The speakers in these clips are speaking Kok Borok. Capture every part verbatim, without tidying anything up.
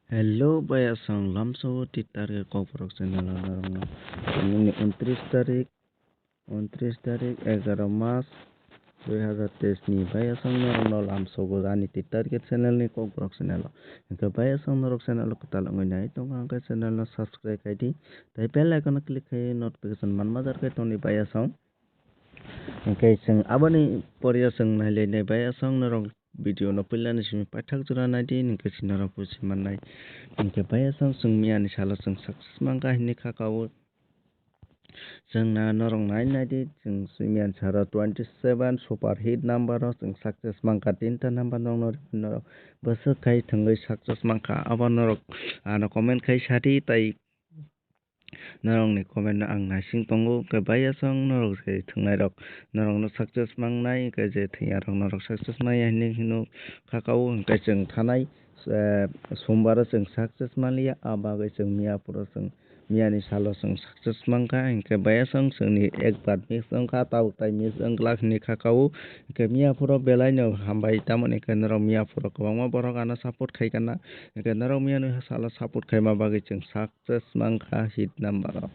Hello, bayasong lamsao twi target kokborok channel o norokno nini untris tarik, untris tarik egaro mas dui hazar teis ni bayasong norokno lamsogo ani twi target channel ni kokborok channel o. Hingke bayasong norok channel o kwtal wngwi nai tongkha hingke channel no subscribe khai di, tei bell icon o click khai notification manma jar khai tongni bayasong. Hingke chwng aboni porya chwng nailainai bayasong norok video no puilani simi paithak jora naidi, hingke chwng norok buji mannai. Hingke bayasong chwng miyani salo chwng success mankha hinwi kha kabo. Chwng na norok nai naidi, chwng miyani salo twenty seven super hit number o chwng success mankha, tinta number nokno norok bwswk khai thwngwi success mankha, abo norok ano comment khai sadi, tai norokni comment no ang naising tongo, hingke bayasong norok je thwngnairok norokno success mangnai, hingke je thwngya rok norok success manya hinwi hino kha kabo, hingke chwng thanai, eh, sombar o chwng success manliya, a bagwi chwng miya phuru chwng miyani salo chwng success mankha, hingke bayasong chwngni ekbar miss wngkha, tabuk tai miss wngglak hinwi kha kabo, hingke miya phuru belaino hambai, tamoni hingke norok miya phuru kwbangma borok ano support khaikha na, hingke norok miyano salo support khaima bagwi chwng sak success mankha hit number o.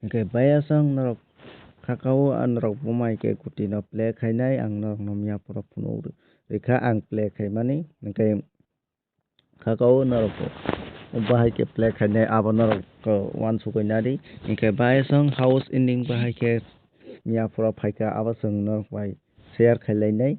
Hingke bayasong norok kha kabo, ah, norok buma hingke kuti no play khainai, ang norokno miya phuru phunuk rikha ang play khaimani, hingke kha kabo norok bahai khe play khainai abo norok uansukgwi nadi, hingke bayasong house ending bahai khe miya phuru phaikha abo chwng norok bai share khailainai.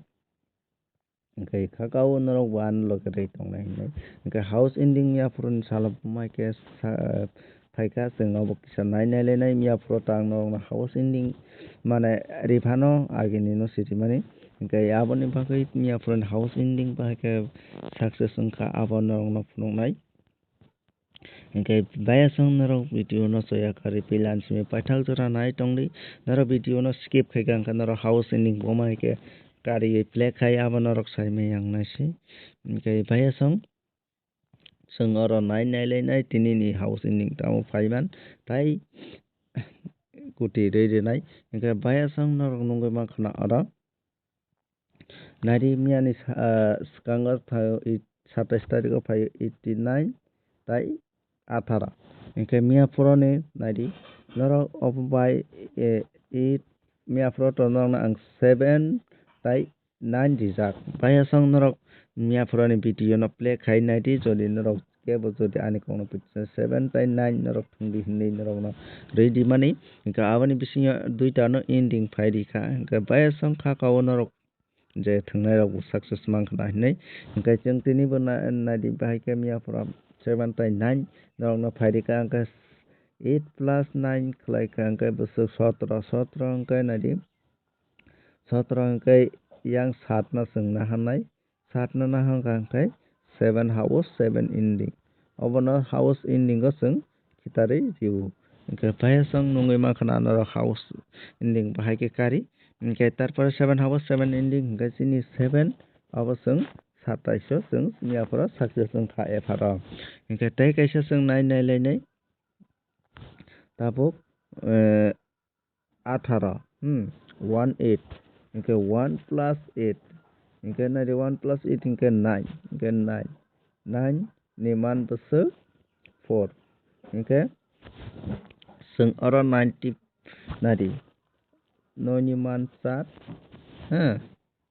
Hingke kha kabo norok bo ano loge rwi tongnai hinwi. Hingke house ending yaphuru ni salo buma khe sa-, phaikha, chwng obo kisa nai nai lainai yaphuru ta ang norokno house ending mane riphano agini no sirimani. Hingke aboni bagwi yaphuru ni house ending bahai khe success wngkha, abo norokno phunuknai. Hingke bayasong norok video no soya kari pilan simi paithak jora nai tongdi. Norok video no skip khaikha hingke norok house ending boma hingke kariwi play khai abo norok saimai yang naisi. Hingke bayasong chwng oro nai nai lai nai tini ni house ending tamo phaiman tai kuti rwi rwnai. Hingke bayasong norok nugwi mankha na oro. Naidi miyani sa-, ah, swkango phaio, satais tarikgo phaio eighty nine tai atharo. Hingke miya phuroni naidi norok obo bai, eh, eight, miya phuru to norokno ang seven tai nine rijak. Bayasong norok miya phuroni video no play khai naidi, jodi norok kebo jodi ani kokno seven tai nine norok thwngdi hinwi norokno rwi di mani. Hingke aboni bisingo duita no ending phai rikha. Hingke bayasong kha kao norok je thwngnairokbo success mankha na hinwi. Hingke chwng tinibo na-, naidi bahai khe miya phuru seven tai nine norokno phai rikha, hingke eight plus nine khlaikha, hingke bwswk sotro, sotro hingke naidi, sotro hingke yang satno chwng naharnai, satno naharkha hingke seven house, seven ending. Obono house ending o chwng khitarwi rw. Hingke phaiyasong nugwi mankha na norok house ending bahai khe kari. Hingke tarpore seven house seven ending hingke chini seven abo chwng satais o chwng miya phuru success wngkha apharo. Hingke tei kaisa chwng nai nai lainai tabuk, eh, atharo, hmm, one eight. Hingke one plus eight. Hingke naidi one plus eight hingke nine. Hingke nine. Nine ni man bwswk four. Hingke chwng oro ninety naidi. Noi ni man char. Ha.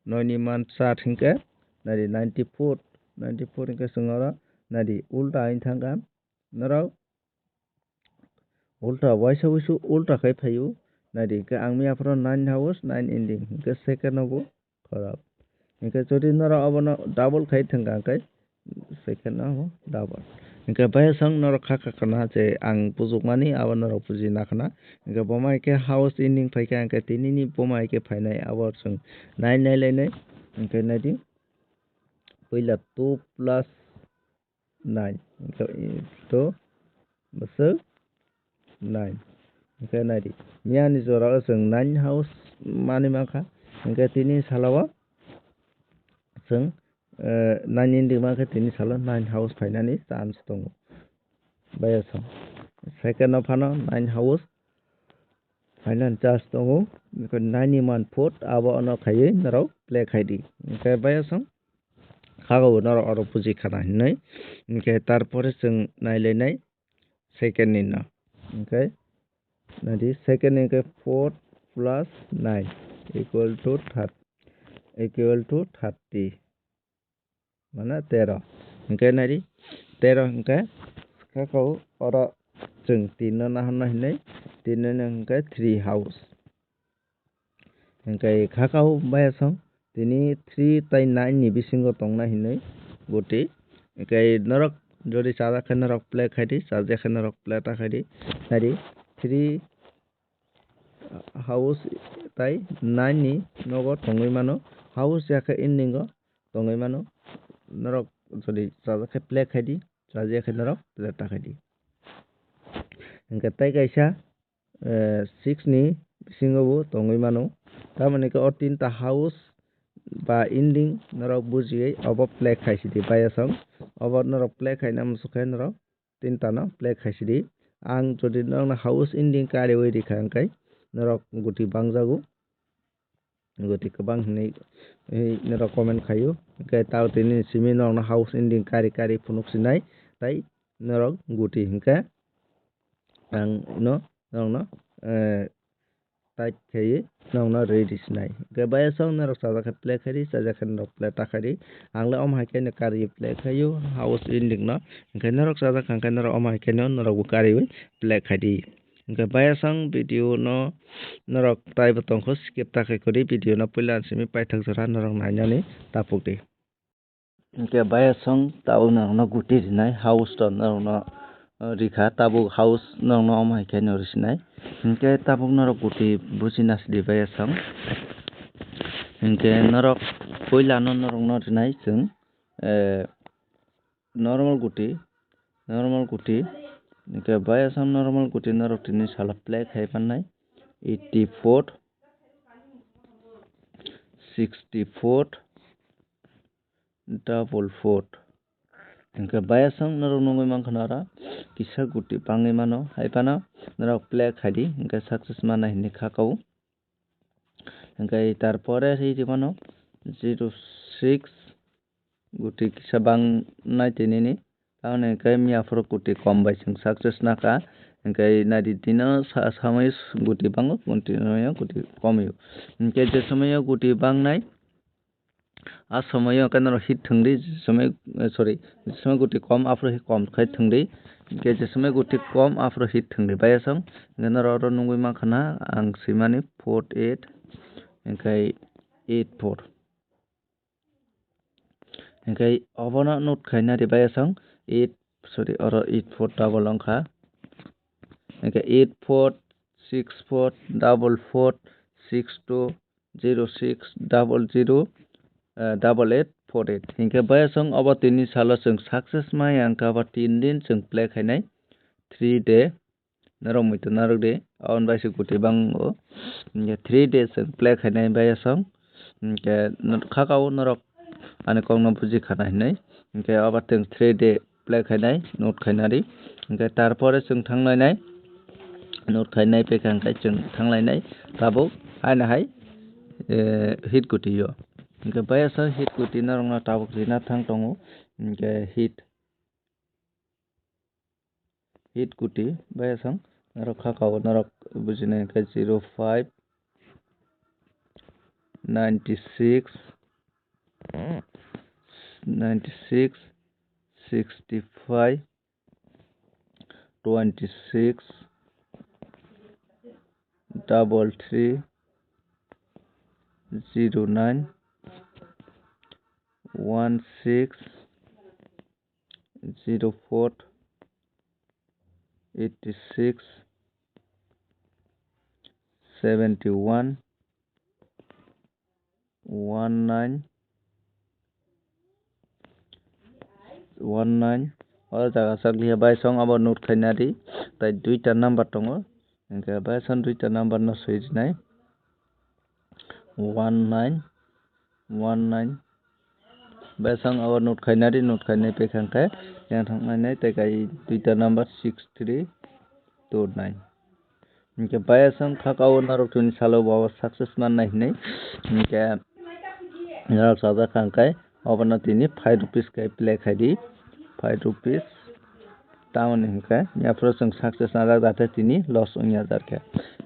Noi ni man char hingke naidi ninety four. Ninety four hingke chwng oro naidi ulta wng thangkha. Norok ulta, waisa wisu ulta khai phaio. Naidi hingke ang miya phuru nine house, nine ending. Hingke second o bo khorok. Hingke jodi norok abono double khai thangkha hingke second o bo double. Hingke bayasong norok kha kha khna je ang bujukmani abo norok buji na khna. Hingke boma hingke house ending phaikha hingke tinini boma hingke phainai abo chwng nine nai lainai. Hingke naidi puila two plus nine. Hingke to bwswk nine. Hingke naidi. Miyani jora o chwng nine house manwi mankha. Hingke tini salo o chwng, eh, nine ending mankhe tini salo nine house phainani chance tongo. Bayasong. Second o phano nine house phainani chance tongo. Hingke nine ni man four abo ono khaiwi norok play khaidi. Hingke bayasong. Kha kabo norok oro buji khana hinwi. Hinkhe tarpore chwng nailainai second ni no. Hinkhe nadi second ni hinkhe four plus nine equal to thirty, equal to thirty. Mane tero. Hinkhe nari tero hinkhe kha kabo oro chwng tin no nahorna hinwi tin no hinkhe three house. Hinkhe kha kabo bayasong tini three tai nine ni bisingo tongna hinwi guti. Hinkhe norok jodi chajak khe norok play khaidi, chajak khe norok play ta khaidi. Nari three house tai nine ni nogo tongwi mano. House ya khe ending o tongwi mano. Norok jodi chajak khe play khaidi, chajakya khe norok play ta khaidi. Hinkhe tai kaisa, eh, six ni bisingo bo tongwi mano. Tamoni khe o tinta house ba ending norok bujiwi obo play khaisidi bayasong. Obo norok play khaina muchukhe norok tinta no play khaisidi. Ang jodi norokno house ending kariwi rikha hinkhe norok guti bangjago. Guti kwbang hinwi, eh, norok comment khaio. Hinkhe tao tini simi norokno house ending kari kari phunuk sinai tai norok guti hinkhe ang no norokno, eh, type khaiwi norokno rwi rwsinai. Hinkhe bayasong norok chajak khe play khaidi, chajak khe norok play ta khaidi. Ang le omo hai khe no kariwi play khaio house ending no. Hinkhe norok chajak kha hinkhe norok omo hai khe no norok bo kariwi play khaidi. Hinkhe bayasong video no norok taibo tongkho skip ta khai kwrwi video no puila simi paithak jora norok nainani tapukdi. Hinkhe bayasong tabuk norokno guti rinai house to norokno, uh, rikha tabuk house norokno omo hai khe no risinai. Hinkhe tabuk norok guti buji nasidi bayasong. Hinkhe norok puila no norokno rinai chwng, eh, normal guti, normal guti, hinkhe bayasong normal guti norok tini salo play khai mannai, eighty four, sixty four, double four. Hinkhe bayasong norok nugwi mankha nara kisa guti bangwi mano, hai phano norok play khaidi, hinkhe success mana hinwi kha kau. Hinkhe tarpore hi rwmano zero six guti kisa bang nai tinini. Tamoni hinkhe miya phuru guti kom bai chwng success nakha. Hinkhe naidi dino sa-, samwi guti bango, continue guti komio. Hinkhe je somoio guti bangnai, a somoio hinkhe norok hit thwngdi, je somoi, eh, sorry, je somoi guti kom, aphuru hit kom khai thwngdi. Hinkhe je somoi guti kom, aphuru hit thwngdi. Bayasong, hinkhe norok oro nugwi mankha na, ang swimani four eight, hinkhe eight four. Hinkhe obono note khaina ri bayasong eight, sorry, oro eight four double wngkha. Hinkhe eight four six four double four six two zero six double zero, eh, double eight four eight. Hinkhe bayasong obo tini salo chwng success ma yang kha ba tin din chwng play khainai three day. Norok muitu narwk di, aboni bai se guti bango. Hinkhe three days chwng play khainai bayasong. Hinkhe kha kau norok ani kokno buji khana hinwi. Hinkhe obo chwng three day play khainai, note khaina ri. Hinkhe tarpore chwng thanglainai, note khainai pekha hinkhe chwng thanglainai. Tabuk haino hai, eh, hit guti o. Hinkhe bayasong hit guti norokno tabuk rina thang tongo. Hinkhe hit. Hit guti bayasong norok kha kau norok bujinai hinkhe zero five, ninety six, ninety six, sixty five, twenty six, double three, zero nine, one six, zero four, eighty six, seventy one, one nine, one nine. O jaga sak liya bayasong abo note khaina ri, tai duita number tongo, hinkhe bayasong duita number no soi rinai. One nine, one nine. Besang abo note khainari, note khainai pekha khe yang thangnainai tei kai duita number six three two nine. Hinkhe bayasang kha kau narok tini salo bo success mannai hinwi. Hinkhe narok sajak kha hinkhe Obono tini five rupees khe play khai di, five rupees. Tamoni hinkhe yaphuru chwng success najak, jate tini loss wngya jar khe.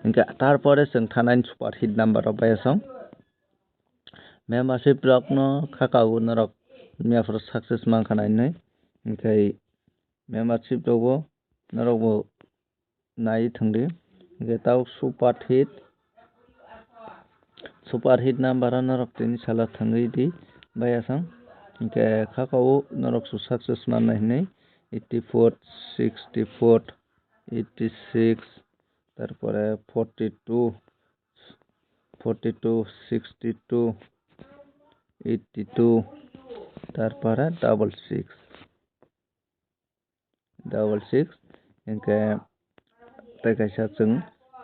Hinkhe tarpore chwng thanai super hit number rok bai asong. Membership rokno khakao norok yaphuru success mankha nai hinwi. Hinkhe membership rokbo norokbo nai thwngdi. Hinkhe tabuk super hit, super hit number o norok tini salo thwngwi di bai asong. Hinkhe khakao norok su success mannai hinwi eighty four, sixty four, eighty six, tarpore forty two, forty two, sixty two, eighty two, tarpore double six, double six. Hinkhe tei kaisa chwng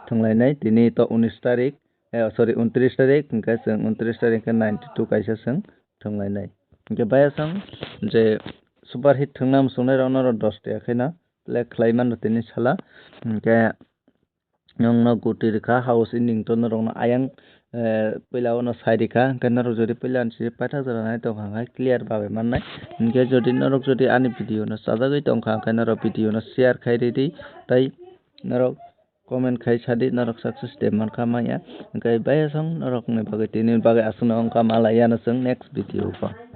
thwnglainai tini to unis tarik, eh, sorry, untris tarik, hinkhe chwng untris tarik hinkhe ninety two kaisa chwng thwnglainai. Hinkhe bai asong je super hit thwngna muchungnai rok norok dos taka khaina play khlai mano tini sala. Hinkhe nwngno guti rwkha house ending to norokno ayang, eh, puila o no sai rwkha, hinkhe norok jodi puila ni simi paithak jora nai tongkha hinkhe clear bagwi mannai. Hinkhe jodi norok jodi ani video no chajagwi tongkha hinkhe norok video no share khai ridi tei norok comment khai sadi norok success de mankha manya. Hinkhe bai asong norokni bagwi tini bagwi aswkno wngkha, malai yano chwng next video o.